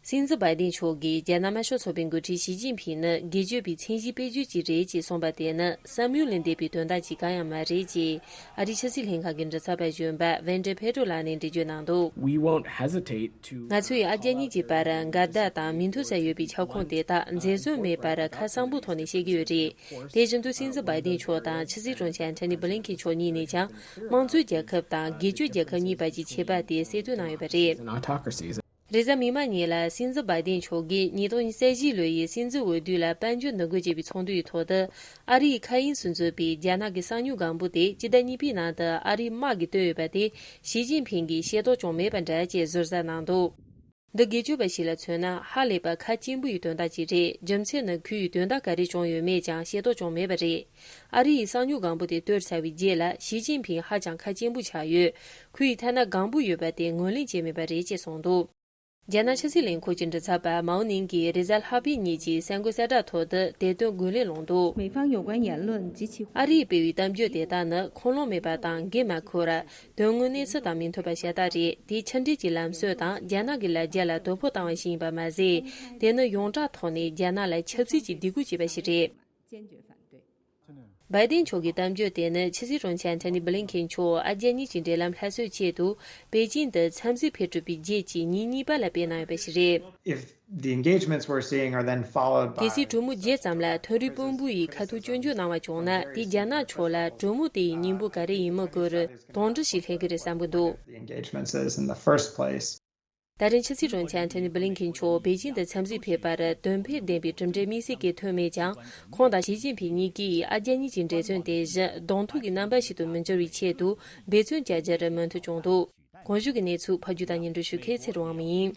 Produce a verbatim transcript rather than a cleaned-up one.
སྲིད་འཛིན་བྷའི་ཏིན་མཆོག་གིས་རྒྱ་ནག་དམར་ཤོག་ཚོགས་པའི་འགོ་ཁྲིད་ཞི་ཅིན་ཕིང་ནི་སྒེར་གཅོད་པའི་མཚན་གཞིའི་དཔེ་བརྗོད་ཅིག་རེད་ཅེས་གསུངས་པ་དེ་ནི་བསམ་ཡུལ་ལས་འདས་པའི་དོན་དག་ཅིག་གང་ཡང་མ་རེད་ཅེས་ཨ་རིའི་ཕྱི་སྲིད་ལྷན་ཁང་གི་མགྲིན་ཚབ་པ་གཞོན་པ་ཝན་ཏྲེ་ཕེ་ཏྲོ་ལགས་ནས་འགྲེལ་བརྗོད་གནང་འདུག། We won't hesitate to ང་ཚོས་ཨ་རྒྱ་གཉིས་ཀྱི་བར་འགལ་ཟླ་དང་མི་མཐུན་ས་ཡོད་པའི་ཁྱབ་ཁོངས་དེ་དག་འཛེམ་ཟོན་མེད་པར་ཁ་གསང་པོའི་ཐོག་ནས་བཤད་ཀྱི་ཡོད་རེད། དེ་བཞིན་དུ་སྲིད་འཛིན་བྷའི་ཏིན་མཆོག་དང་ཕྱི་སྲིད་དྲུང་ཆེ་ཨན་ཐོ་ནི་བྷི་ལིན་ཁེན་མཆོག་གཉིས་ནས་ཀྱང་དམངས་གཙོའི་རྒྱལ་ཁབ་དང་སྒེར་གཅོད་རྒྱལ་ཁབ་གཉིས་བར་གྱི་ཁྱད་པར་དེ་གསལ་སྟོན་གནང་ཡོད་པ་རེད། and autocracies. རེས་གཟའ་མིག་དམར་ཉིན་ལ་སྲིད་འཛིན་བྷའི་ཏིན་མཆོག་གིས་ཉིས་སྟོང་ཉི་ཤུ་རྩ་བཞི་ལོ་ཡི་སྲིད་འཛིན་འོས་བསྡུ་ལ་དཔལ་འབྱོར་ནུས་རྒུད་ཅེས་པའི་ཚོགས་འདུ་ཡི་ཐོག་ཏུ་ཨ་རིའི་མཁའ་དབྱིངས་སུ་འཛུལ་བའི་རྒྱ་ནག་གི་གསང་མྱུལ་སྒང་པོ་དེ་སྤྱི་ཟླ་གཉིས་པའི་ནང་དུ་ཨ་རིའི་དམག་གིས་བཏོན་ཡོད་པ་དེ་ཞི་ཅིན་ཕིང་གིས་ཤེས་རྟོགས་བྱུང་མེད་པ་འདྲ་ཅེས་ཟུར་ཟ་གནང་འདུག། འདི་སྒེར་གཅོད་པ་ཞིག་ལ་མཚོན་ན་ཧ་ལས་པ་ཁ་སྐྱེན་པོ་ཡི་དོན་དག་ཅིག་རེད། རྒྱུ་མཚན་ནི་ཁོས་དོན་དག་ག་རེ་བྱུང་ཡོད་མེད་ཀྱང་ཤེས་རྟོགས་བྱུང་མེད་པ་རེད། ཨ་རི་ཡི་གསང་མྱུལ་སྒང་པོ་དེ་གཏོར་ཚར་བའི་རྗེས་ལ་ཞི་ཅིན་ཕིང་ཧ་ཅང་ཁ་སྐྱེན་པོ་ཆགས་ཡོད། ཁོ་ཡིས་ཐ་ན་སྒང་པོ་ཡོད་པ་དེ་ངོས་ལེན་བྱས་མེད་པ་རེད་ཅེས་གསུངས་འདུག། རྒྱ་ནག་ཕྱི་སྲིད་ལས་ཁུངས་ཀྱི་མགྲིན་ཚབ་པ་མའོ་ནིང་གིས་རེས་གཟའ་ལྷག་པའི་ཉིན་གྱི་གསར་འགོད་གསལ་བསྒྲགས་ཐོག་ཏུ་དེ་དོན་རྒོལ་ལན་སློང་འདུག། 美方有关言论及其 ཨ་རིས་སྤེལ་བའི་གཏམ་བརྗོད་དེ་དག་ནི་ཁུངས་ལུང་མེད་པ་དང་འགན་མ་འཁུར། དོན་དངོས་གནས་ཚུལ་དང་མི་མཐུན་པ་ཤ་སྟག་རེད། དེ་ཕྱི་འབྲེལ་གྱི་ལམ་སྲོལ་དང་རྒྱ་ནག་གི་ལ་རྒྱ་ལ་དོ་ཕོག་བཏང་བ་ཞིག་ཡིན་པ་མ་ཟད། དེ་ནི་ཡོངས་གྲགས་ཐོག་ནས་རྒྱ་ནག་ལ་ཆབ་སྲིད་ཀྱི་སྡིགས་སྐུལ་བྱས་པ་ཞིག་རེད། 坚决反对。 བྷའི་ཏིན་མཆོག་གི་གཏམ་བརྗོད་དེ་ནི་ཕྱི་སྲིད་དྲུང་ཆེ་ཨན་ཐོ་ནི་བྷི་ལིན་ཁེན་མཆོག་ཨ་རྒྱ་གཉིས་ཀྱི་འབྲེལ་ལམ་སླར་གསོའི་ཆེད་དུ་པེ་ཅིན་དུ་འཚམས་གཟིགས་ཕེབས་གྲུབ་པའི་རྗེས་ཀྱི་ཉིན་གཉིས་པ་ལ་སྤེལ་གནང་ཡོད་པ་ཞིག་རེད། If the engagements we're seeing are then followed by གལ་སྲིད་གྲོས་མོལ་བརྗེད་ཙམ་ལ་མཐོ་རིམ་དཔོན་པོ་ཡིས་ཁ་ཐུག་སྐྱོན་བརྗོད་གནང་བ་བྱུང་ན་དེ་རྒྱ་ནག་ཕྱོགས་ལ་གྲོས་མོལ་དེ་ཡི་སྙིང་པོ་ག་རེ་ཡིན་མིན་སྐོར་དོགས་འདྲི་ཞིག་སླེབས་ཀྱི་རེད་བསམ་གྱི་འདུག། the engagements is in the first place. ད་རིང་ཕྱི་སྲིད་དྲུང་ཆེ་ཨན་ཐོ་ནི་བྷི་ལིན་ཁེན་མཆོག་པེ་ཅིན་དུ་འཚམས་གཟིགས་ཕེབས་པར་དོན་ཕན་ལྡན་པའི་གྲུབ་འབྲས་དམིགས་བསལ་གྱི་ཐོན་མེད་ཀྱང་ཁོང་དང་ཞི་ཅིན་ཕིང་གཉིས་ཀྱིས་ཨ་རྒྱ་གཉིས་ཀྱི་འབྲེལ་མཚོན་དེ་བཞིན་གདོང་ཐུག་གི་རྣམ་པ་ཞིག་ཏུ་མི་འགྱུར་བའི་ཆེད་དུ་འབད་བརྩོན་བྱ་རྒྱུར་མོས་མཐུན་བྱུང་འདུག། གོང་ཞུས་ཀྱི་གནས་ཚུལ་ཕབ་སྒྱུར་དང་སྙན་སྒྲོན་ཞུ་མཁན་ཚེ་རིང་དབང་མོ་ཡིན།